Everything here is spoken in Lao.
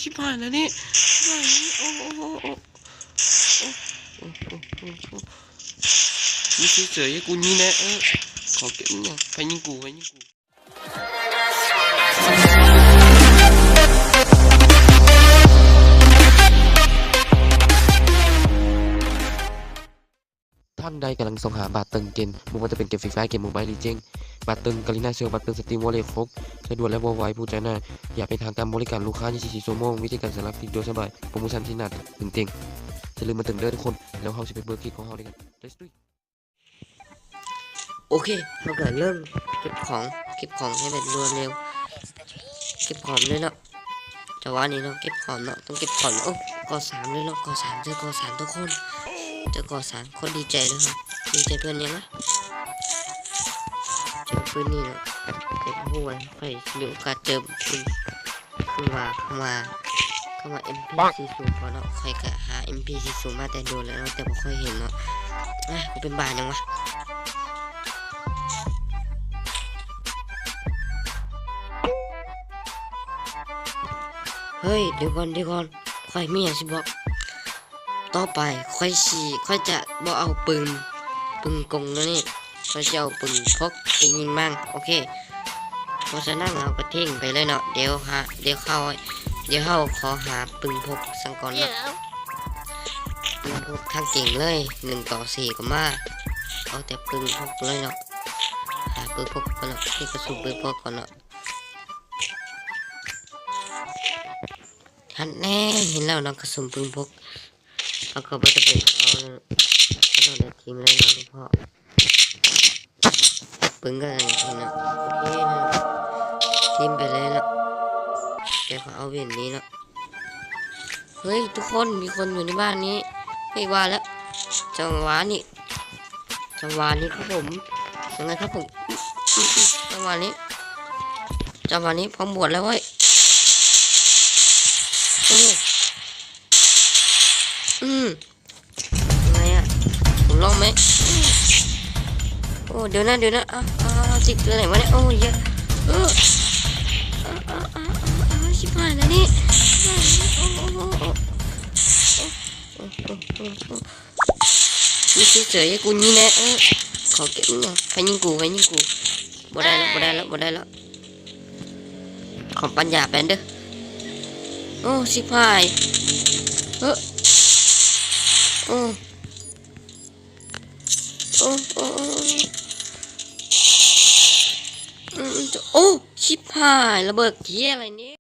ຊິບຫາຍແລ້ວນີ້ ຊິບຫາຍແລ້ວນີ້ ໂອ້ ໂອ້ ໂອ້ ໂອ້ ໂອ້ ໂອ້ ໂອ້ ໂອ້ ຢູ່ເສຍໆ ໃຫ້ກູຍິງແດ່ ເອີ ຂໍເກັບ ໃຜຍິງກູ ໃຜຍິງກູ. ທ່ານໃດກຳລັງຊອກຫາບາດເຕີມເກມ ບໍ່ວ່າຈະເປັນເກມ Free Fire ເກມ Mobile Legends ບາດເຕີມ Garena Shield ບາດເຕີມ Steam Wallet ຄົບ ສະດວກ ແລະ ໄວ ຜູ້ໃຈໜ້າ ຢາກເປັນທາງການບໍລິການລູກຄ້າ ຊາວສີ່ຊົ່ວໂມງ ວິທີການສະລັບ ສະດວກສະບາຍ ໂປຣໂມຊັນທີ່ໜ້າຕື່ນເຕັ້ນ. ຢ່າລືມມາເຕີມເດີທຸກຄົນ ແລ້ວເຮົາຊິໄປເບິ່ງຄລິບຂອງເຮົາດ້ວຍກັນ. Let's do it. ໂອເຄ ເຮົາກະເລີ່ມເກັບຂອງ ເກັບຂອງໃຫ້ແບບລວດເລັວ ເກັບຂອງເລີຍເນາະ ຈັງຫວະນີ້ເນາະ ເກັບຂອງເນາະ ຕ້ອງເກັບຂອງ. ໂອ້ ກໍສາມເລີຍເນາະ ກໍສາມ ເຈີກໍສາມທຸກຄົນ ເຈີກໍສາມ ໂຄດດີໃຈເລີຍ ດີໃຈເພື່ອນຫຍັງວະ ເຈີປືນນີ້ເນາະ ແຕ່ບໍ່ຮູ້ວ່າຂ້ອຍຊິມີໂອກາດເຈີປືນ ຄືວ່າ ຄືວ່າ ຄືວ່າ ເອັມພີສີ່ສູນ ພໍເນາະ ຂ້ອຍກະຫາ ເອັມພີສີ່ສູນ ມາແຕ່ດົນແລ້ວເນາະ ແຕ່ບໍ່ຄ່ອຍເຫັນເນາະ. ອາ ກູເປັນບ້າຫຍັງວະ ເຮີ້ຍ ດຽວກ່ອນ ດຽວກ່ອນ ຂ້ອຍມີຫຍັງຊິບອກ. ຕໍ່ໄປຂ້ອຍຊິ ຂ້ອຍຈະບໍ່ເອົາປືນ ປືນກົງໂຕນີ້ ຂ້ອຍຈະເອົາປືນພົກໄປຍິງມັນ ໂອເຄ. ເພາະສະນັ້ນເຮົາກະເທັງໄປເລີຍເນາະ ດຽວຫາ ດຽວເຮົາ ດຽວເຮົາຂໍຫາປືນພົກສັງກ່ອນເນາະ ປືນພົກທັງເກັ່ງເລີຍ ໜຶ່ງຕໍ່ສີ່ກະມາ ເອົາແຕ່ປືນພົກເລີຍເນາະ ຫາປືນພົກກ່ອນເນາະ ເຮັດກະສຸນປືນພົກກ່ອນເນາະ. ຫັ້ນແນ່ ເຫັນແລ້ວເນາະ ກະສຸນປືນພົກ ເຮົາກະບໍ່ຈຳເປັນເອົາ ເອົາໂຕນັ້ນຖິ້ມເລີຍເນາະ ເພາະປືນກະເຫັນເນາະ ໂອເຄເນາະ ຖິ້ມໄປເລີຍເນາະ ດຽວຂ້ອຍເອົາເວັນນີ້ເນາະ. ເຮີ້ຍ ທຸກຄົນ ມີຄົນຢູ່ໃນບ້ານນີ້ ເຮີ້ຍ ວ່າແລ້ວ ຈັງຫວະນີ້ ຈັງຫວະນີ້ຄັບຜົມ ຍັງໄງຄັບຜົມ ຈັງຫວະນີ້ ຈັງຫວະນີ້ພ້ອມບວດແລ້ວເວີ້ຍ ໂອ້ ອືມ ຍັງໄງອະ ຜົມລອງໄໝ ໂອ້ ດຽວນະ ດຽວນະ ເອົາ ເອົາ ເອົາ ຈິກຕົວໄຫນວະເນຍ ໂອ້ ເຢີະ ເອີ ເອີ ຊິບຫາຍແລ້ວນີ້ ຊິບຫາຍແລ້ວນີ້ ໂອ້ ໂອ້ ໂອ້ ໂອ້ ໂອ້ ໂອ້ ໂອ້ ໂອ້ ຢູ່ເສຍໆ ໃຫ້ກູຍິງແດ່ ເອີ ຂໍເກັບ ໃຜຍິງກູ ໃຜຍິງກູ ບໍ່ໄດ້ແລ້ວ ບໍ່ໄດ້ແລ້ວ ບໍ່ໄດ້ແລ້ວ ຂໍປັນຍາແປນເດີ ໂອ້ ຊິບຫາຍ ເອີ ໂອ້ ໂອ້ ໂອ້ ໂອ້ ໂອ້ ອືມ ໂອ້ ຊິບຫາຍ ລະເບີດເຫຍອະໄລນີ້.